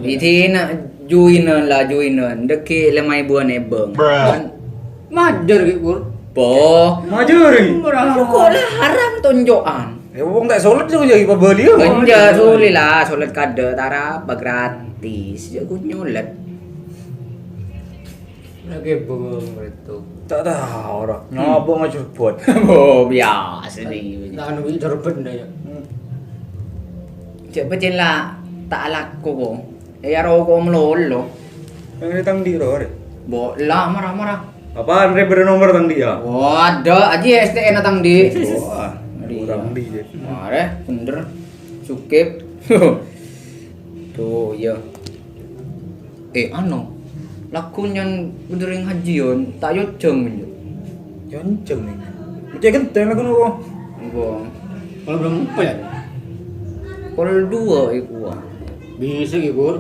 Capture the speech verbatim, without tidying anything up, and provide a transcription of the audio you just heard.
Idina juinan la juinan, dâgghi' lèma èbuwân èbâng. Majâr ghi', Kur. Po. Majâr. Kok la haram tonjo'an. Ya, wong ta' solat jâ' jâ' pabâliyân. Enjâ', suli la, solat kadâ' tara apa gratis. Jâ' ghu nyolèt. Lagi bengong itu. Ta' tao, ora. Nyoba majâr buat. Oh, biasa nih. Nah, anu, ini serben dah ya. Cek pecen la ta' alako kok. Eh, ya roko melolo. Yang ini tang di, Ro, Re? Bo, la, marah-marah. Apaan, Re, beri nomor tang di, ya? Waduh, aji S T N tang di. Wah, kurang di, ya. Mare, bener. Sukip. Tuh, iya. Eh, ano. Lagu nyan bener yang hajian, tak yojeng, men. Yojeng, men. Cek genteng lagu nopo? Enggak. Kalau belum empat. Kalau dua, iku, ah. Bisa, iku.